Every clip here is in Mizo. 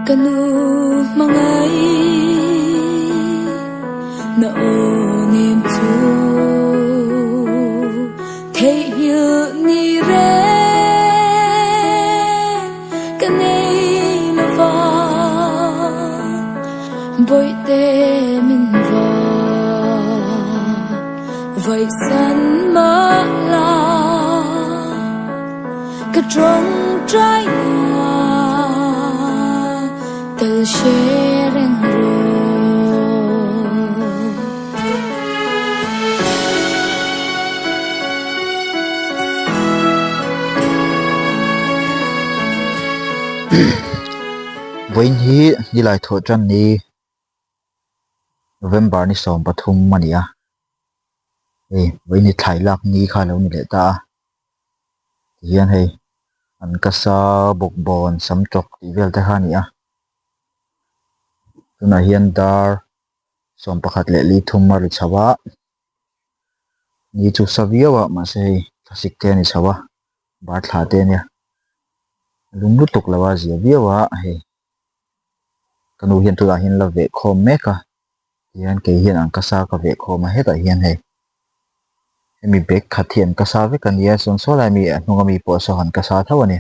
Ka nu hmangaih na aw nem chu theihnghilh ni reng ka nei lo va, Bawihte min va vaihsan mah la. Ka tawngtai na tel hre reng rawh. Vawiin hi nilai thawh tan ni November ni 13 a ni a, hei vawiin hi thlai lak ni kha a lo ni leh ta a. Tihian hei an kasa bawkbawn sam tawk tih vel te kha a ni a tunah hian dar 11 leh li thum a ri chho a ni chu sa viau a mahse hei thlasik te a ni chho a bar thla te a nia lum lutuk lo a zia viau a hei. Ka nu hian tunah hian la veh khawm mek a tihian kei hian an kasa ka veh khawm a hetah hian hei hemi bag khat hi an kasa vek a nia chuan saw lai mi a hnung ami pawh saw an kasa tho a ni.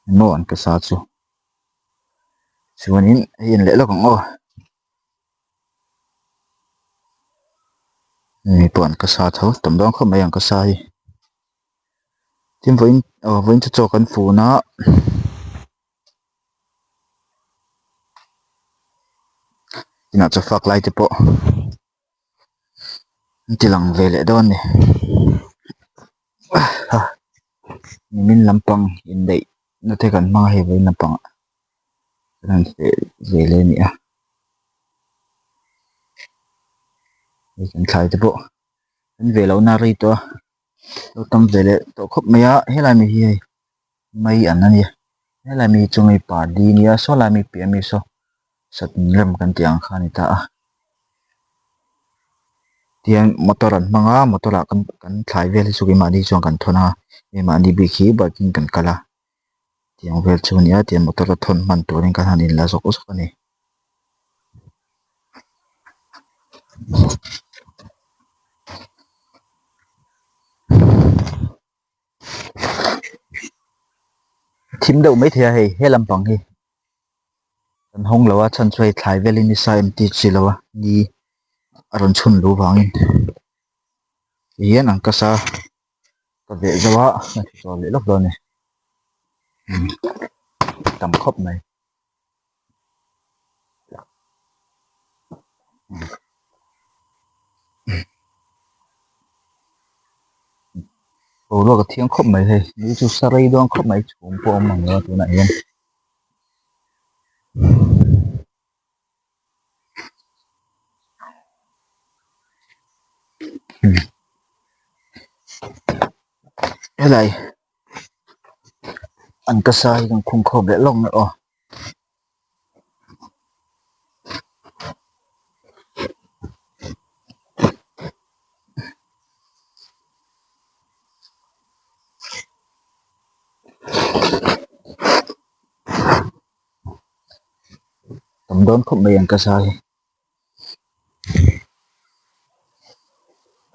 Engmaw an kasa chu chuanin hei en leh lawk ang aw. Mi pawh an kasa tho tam dawn khawp mai an kasa hi tin vawiin aw vawiin chu chaw kan fun a inah chaw fak lai te pawh an ti lang ve leh dawn a ni nimin lampang indaih na te kan hmang a hei vawiin lampang ah. Kan han feh zel a ni a hei kan thlai te pawh an ve loh na rei tawh a lo tam ve leh tawh khawp mai a helai mi hi hei mai an a nia helai mi hi chu hei pardi a nia saw lai mi piah ami saw sat rem kan tih ang kha a ni ta a tihian motor an hmang a motor ah kan thlai vel hi chu keimahni chuan kan thawn a keimahni bik hi bike in kan kal a. Tiang vel chu a ni a tiang motor a thawn hman turin kan han inla zawk zawk a ni. Thim deuh maithei a hei he lampang hi kan hawng lo a chhan chu hei thlai velin nisa em tih chi lo a ni a rawn chhun luh vangin tihian an kasa. Ka veh zo a ka ti tawh leh lawk dawn a ni tam khawp mai. Boruak a thiang khawp mai hei ni chu sa rei dawn khawp mai chhum pawh a awm ang lo a tunah hian. Helai an kasa hi kan khung khawm leh lawk mai aw. Tam dawn khawp mai ang ka sa hi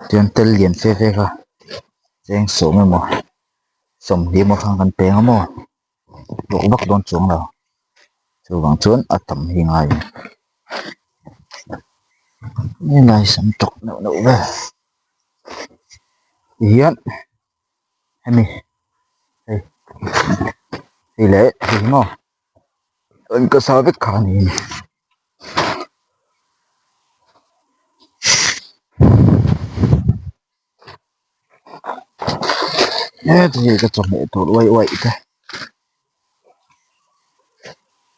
tiang tel lian fe fe kha cheng sawm emaw sawmhnih emaw khan kan peng a maw hlawk vak dawn chuang lo chuvang chuan a tam hi ngai helai sam tawk neuh neuh vel tihian. Hemi hei hei leh hei hi maw an ka sa vek kha a ni a ni he ka chawhmeh tur uai uai te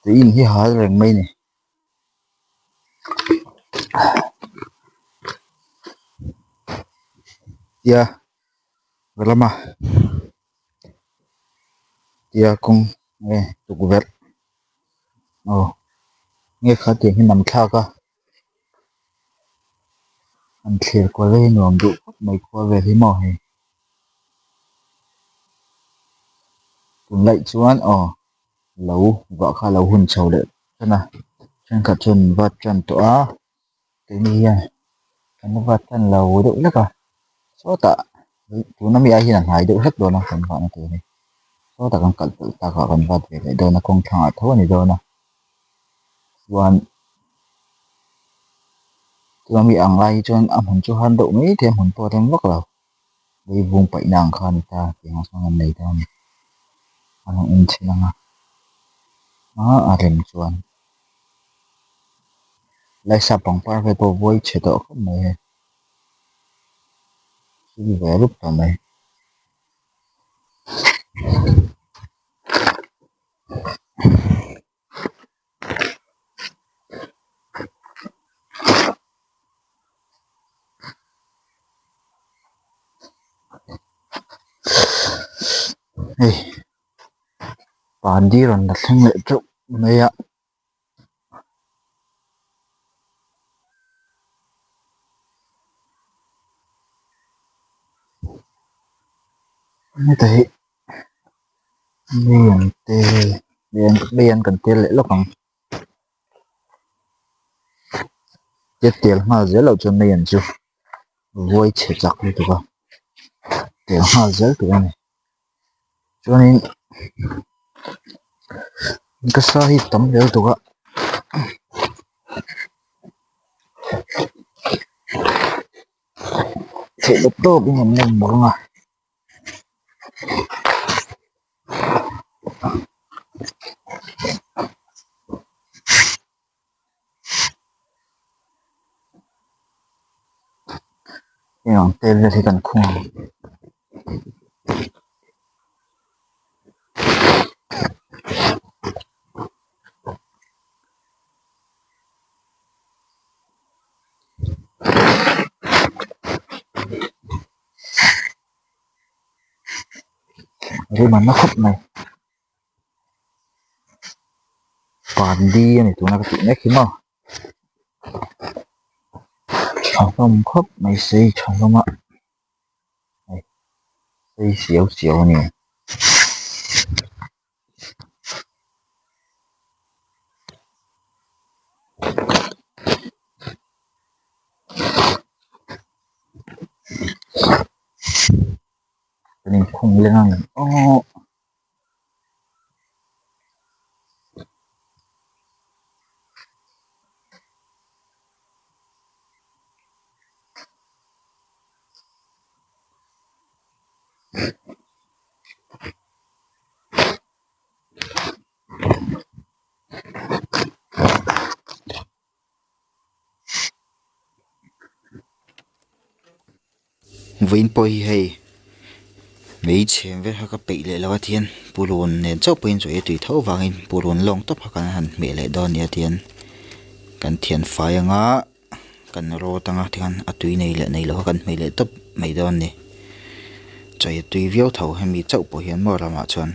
tui in hi hal reng mai a ni. Tia lama tia kawng nge tukverh aw nge kha tiang hi nam thlak a an thlir kual hi nuam duh khawp mai khua vel hi maw hei. Tunlai chuan aw lo vah kha lo hun chho leh tan a thenkhat chuan an vat tan tawh a keini hian kan la vat tan lo deuh hlek a sawtah tuna mi ai hian a hnai deuh hlek dawn a kan vahna tur hi sawtah kan kal pelh takah kan vat ve leh dawn a kawng thlangah tho a ni dawn a chuan tuna mi ang lai hi chuan a hmun chu han deuh mai thei a hmun pawh a rem vak lo. Leivung paihna ang kha a ni ta tih ang chuan an nei ta a ni. An rawn en chhin ang a, ah a rem chuan laisa pangpar vel pawh vawi chhe tawh khawp mai hei thil ve rup tawh mai. Hei pandi rawn la thleng leh teuh mai a. Heta hi mei an tel mei an kan tel leh lawk ang tia tel nghal zel loh chuan mei an chu vuai chhe chak lutuk a tel nghal zel tur a ni chuanin ka sa hi tam hle lutuk a. Theih leh tawp in an nem mawlh ang a. Heng ang tel vel hi kan khung ang. Rim an la khawp mai pandi a ni tuna ka tih mek hi maw tha hlawm khawp mai sei tha hlawm a hei sei siau siau a ni. Kan inkhung leng ang aw. Vawiin pawh hi hei hmeichhe vel kha ka peih leh lo a tihian purun nen chauh pawhin chaw ei tui tho vangin purun lawng tawp kha kan han hmeh leh dawn a nia tihian kan thian fai anga kan rawt anga tikhan a tui nei leh nei lo kha kan hmeh leh tawp mai dawn a ni chaw ei tui viau tho hemi chauh pawh hian maw ramah chuan.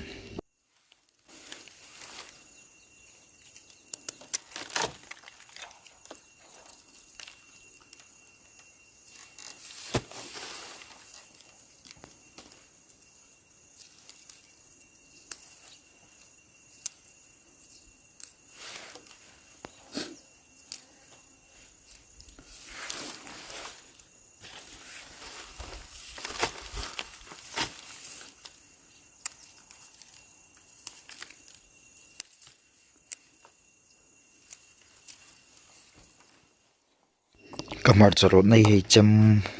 Ka hmarcha rawtna hi hei chem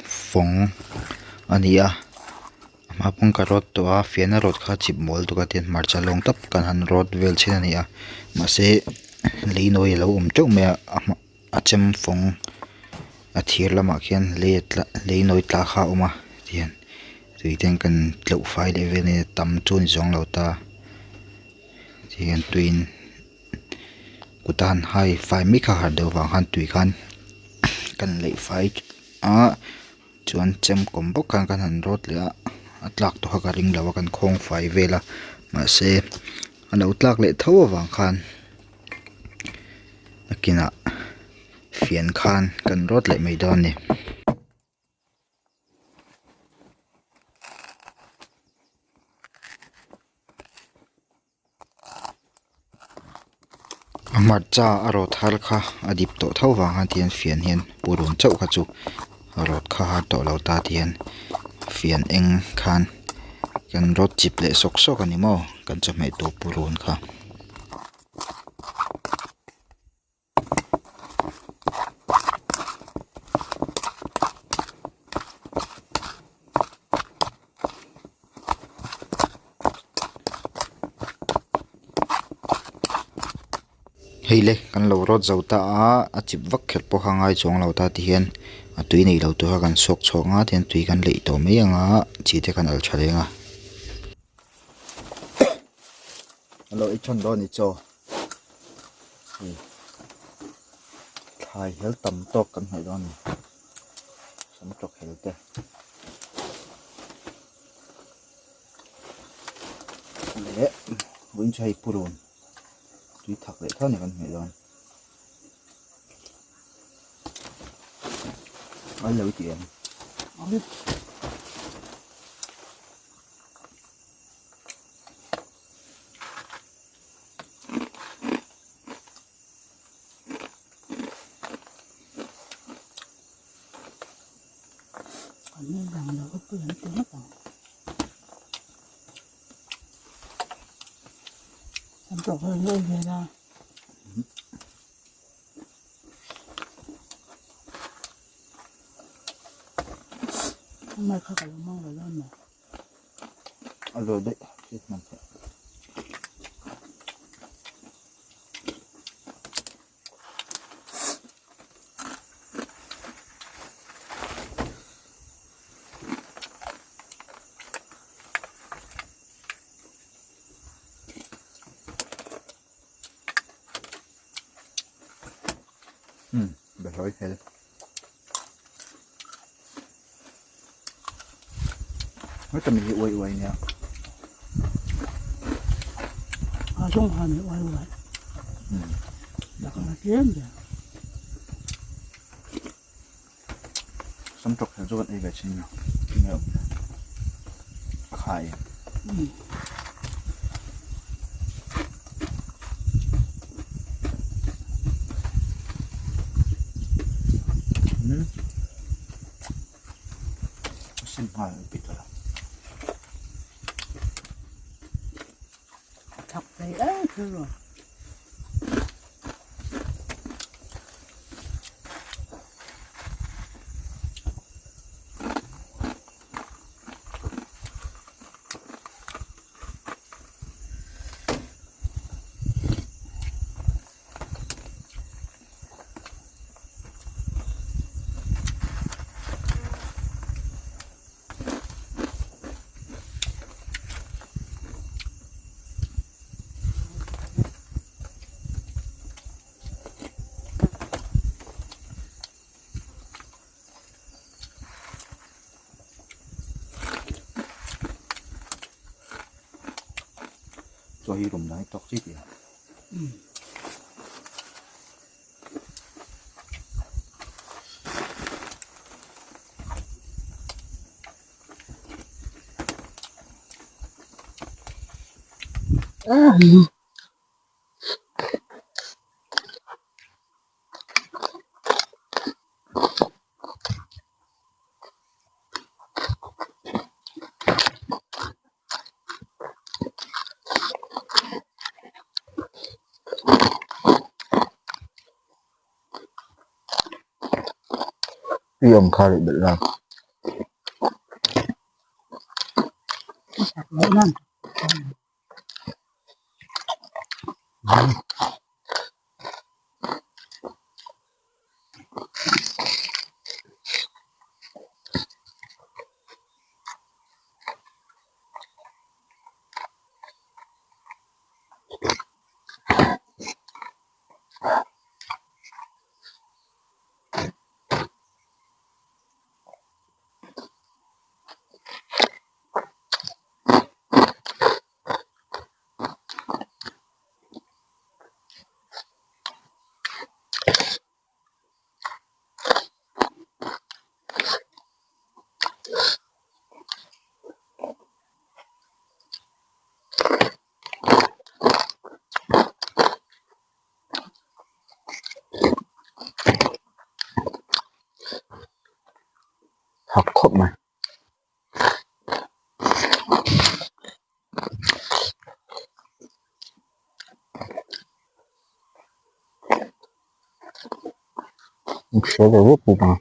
fawng a ni a a hma pawn ka rawt tawh a fiahna rawt kha chip mawl tuk a tihian hmarcha lawng tawp kan han rawt vel thin a ni a mahse lei nawi a lo awm teuh mai a a hma a chem fawng a thir lamah khian lei a tla lei nawi tla kha a awm a tihian tui te hian kan tleuh fai leh vel a tam chu a ni chuang lo ta tihian tuiin kut a han hai fai mai kha harh deuh vang khan tui khan kan leih fai a chuan chem kawm bawk khan kan han rawt leh a a tlak tawh kha ka ring lo a kan khawng fai vel a mahse a lo tlak leh tho avang khan nakinah fian khan kan rawt leh mai dawn a ni. A hmarcha a rawt har kha a dip tawh tho vang khan tihian fian hian purun chauh kha chu rawt kha har tawh lo ta tihian fian eng khan kan rawt chip leh sawk sawk a ni maw kan chawhmeh tur purun kha. Hei le kan lo rawt zo ta a a chip vak kher pawh kha a ngai chuang lo ta tihian a tui neih loh tur kha kan suak chhuak ang a tihian tui kan leih tawh mai ang a chi te khan al tha leng a. Alo i thawn dawn i chaw hei thlai hel tam tawk kan hnaih dawn a ni sam tawk hel te. Leh vawiin chu hei purun tui thak leh tho a ni kan hmeh dawn a lo ti em. A zawi daih hriat hman theih. Umm behlawi hmel. Heta mi hi uai uai nia. A zawng han hi uai uai. Dak a tlem ber. Sam tawk hian chu kan ei ve thin a tinge awm le a kha em. A sim nghal an pit a. Thak thei em thil rawn. Chaw hi rum lai tawk chi tih a. Tui awm kha rih belh la. Thak khawp mai. Hre ve vek bawk ang.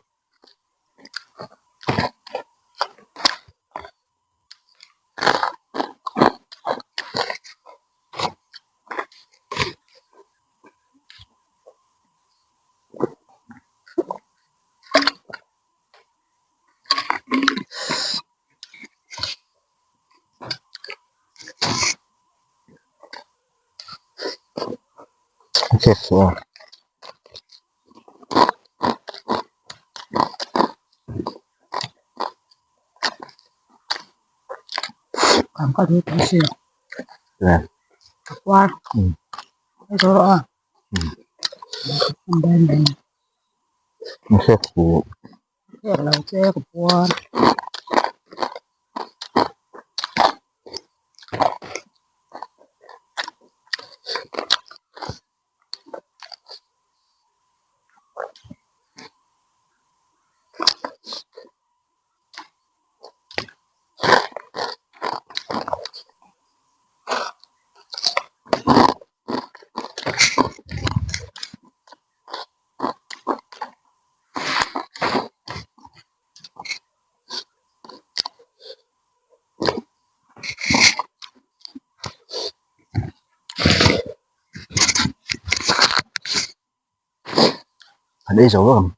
An ei zo vek ang.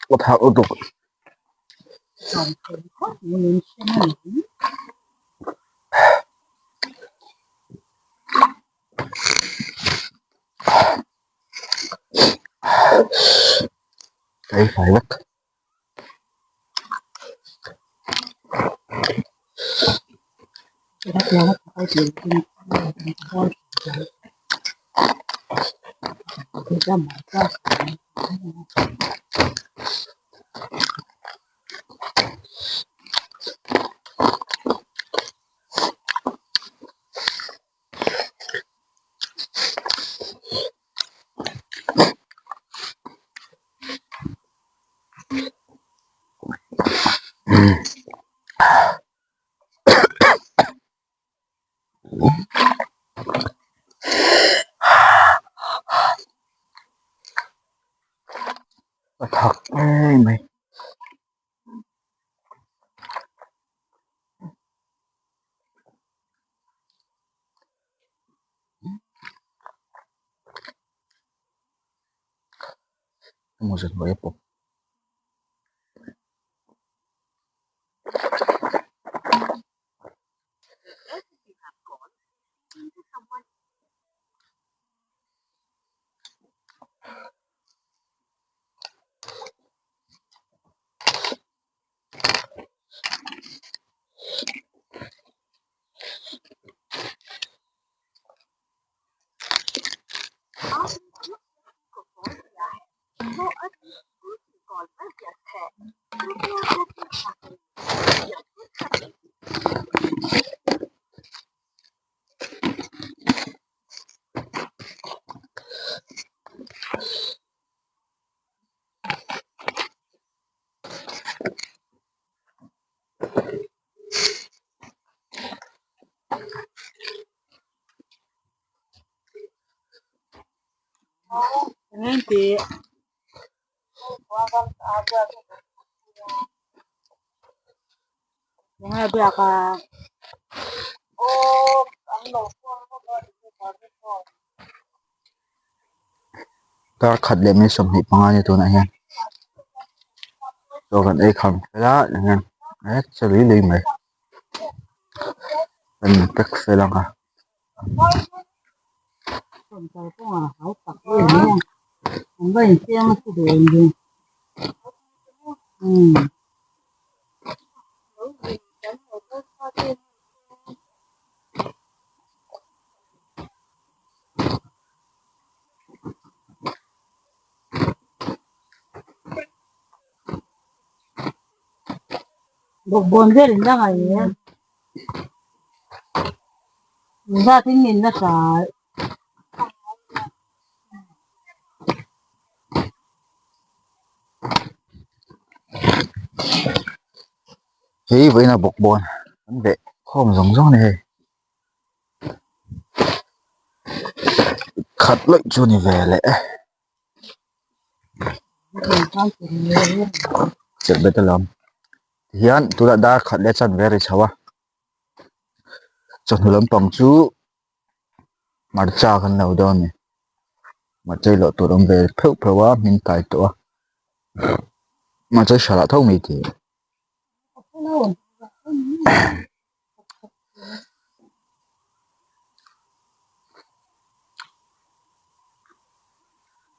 Ka phak lutuk. Ka ei fai vek. A thak em mai. mawza hnuai a pawp. Dar khat leh minute 25 a ni tunah hian chaw kan ei kham fel a eng e che lui lui mai kan pack fel ang a. Bawkbawn vel in la ngai e. Zat in min la hrai. Hei vawiin a bawkbawn an veh khawm zawng zawng a ni hei. Khat lawih chu ni ve leh e. Chep bet alawm tihian tunah dar khat leh chanve a ri chho a chawhnu lampang chu hmarcha kan lo dawn a ni hmarcha hi lawh tur a awm ve pheuh pheuh a hmin kai tawh a hmarcha hi hralah tho mai thei.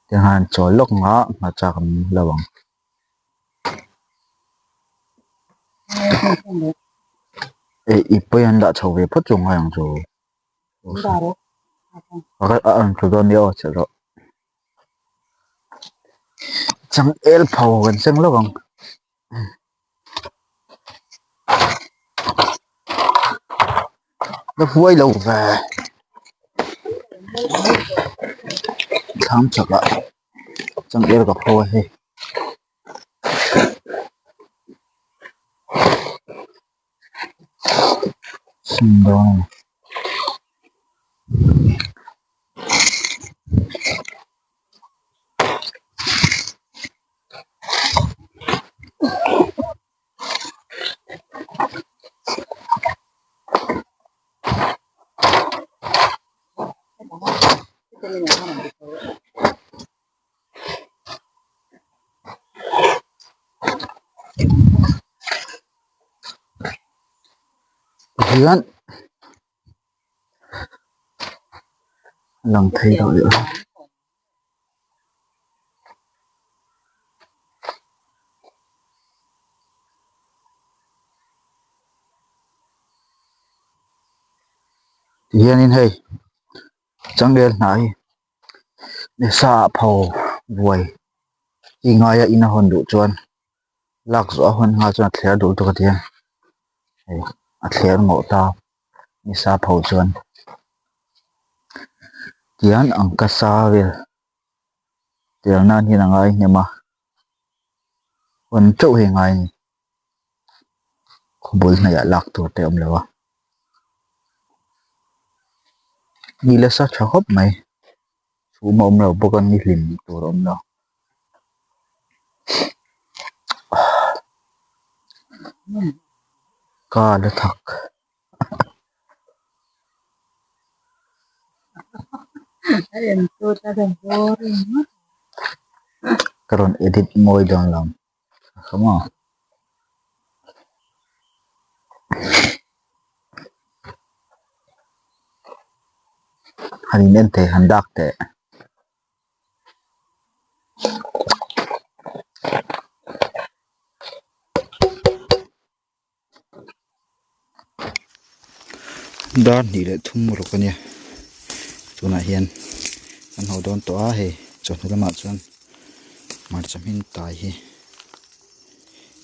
Tianghan chawl lawk nga hmarcha kan lo ang. Eh ip pawhin an dah chho ve phawt chu ngai ang chu. A rawn tlu dawn nia aw chhelh rawh. Changel pho kan seng lawk ang. La huai lo ve thlam chak ah changel ka pho a hei. Sumdawng a ni. Tihian lang thei lo leh a. Tihianin hei changel hnah hi nisa ah pho buai chi ngaia in a hawn duh chuan lak zawh a hawn nghal chuan a thler duh lutuk a ti a hei a thler ngawh ta nisa pho chuan tian angkasa vel tel nan hian a ngai hnem a hawn teuh hi a ngai a ni khawbul hnaih ah lak tur te a awm lo a ni nasa tha khawp mai chhum a awm lo bawk a ni hlim tur a awm lo. Ka la thak. Ka rawn edit mawi dawn lo kha maw. Han in en teh han dak teh. Dar hnih leh thum ruk a nia tunah hian kan ho dawn tawh a hei chawhnu lamah chuan hmarcha hmin tai hi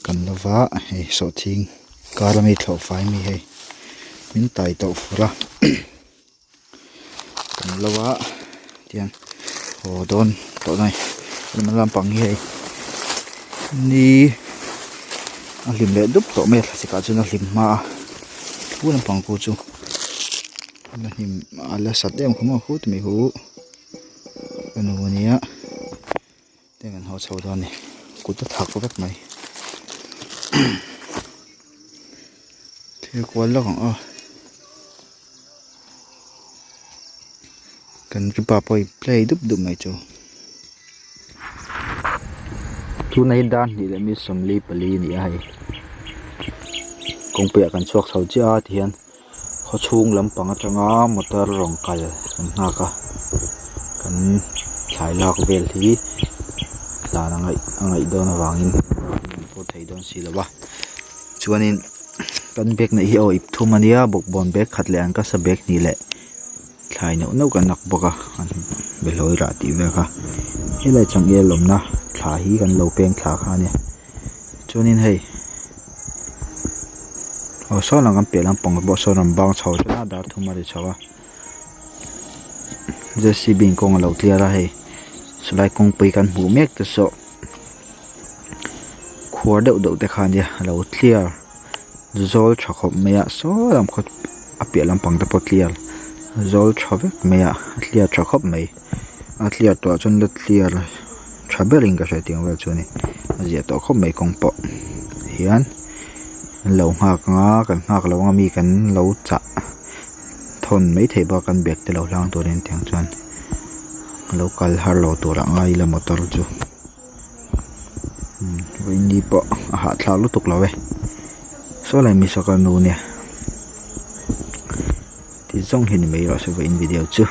kan lo va hei sawhthing kar ami thlawh fai ami hei min tai tawh fur a kan lo a tiang haw dawn tawh mai lehlam lampang hi hei ni a hlim leh dup tawh mai a thlasik ah chuan a hlim hma a thu lampang pawh chu a hlim a la sat em kha maw khut mai hu ka nu ania tiang an haw chho dawn a ni kut a thak vek mai thil kual lawk ang aw. Kan kipa pawh hi play dup dup mai chu. Tuna hi dar hnih leh mi 44 a ni a hei. Kawngpuiah kan chhuak chho chiah a tihian khaw chhung lampang atanga motor rawn kal kan nghak a. Kan thlai lak vel hi hlan a ngaih a ngaih dawn avangin an phur thei dawn si lo a. Chuanin kan bag neih hi aw ip thum a nia bawkbawn bag khat leh an kasa bag hnih leh thlai neuh neuh kan ak bawk a an behlawi rah tih vel kha helai changel awmna thla hi kan lo peng thla kha a nia chuanin hei aw saw lang kan piah lampang pawh sawn rawn bang chho tlat a dar thum a ri chho a J C B in kawng a lo tliar a hei chulai kawngpui kan hmuh mek te saw. Khuar deuh deuh te kha ania a lo clear zawl tha khawp mai a saw lam khaw a piah lampang te pawh clear zawl tha vek mai a a clear tha khawp mai a clear tawh ah chuan la clear tha berin ka hria tiang vel chu a ni a ziah tawh khawp mai kawng pawh hian an lo nghak ang a kan nghak lo ang a mi kan lo chah thawn mai theih bak kan bag te lo hlang turin tiang chuan lo kal har lo turah ngai ila motor chu. Vawiin ni pawh a hahthlak lutuk lo e saw lai mi sawkar nu nia ti zawng hi ni mai rawh se vawiin video chu.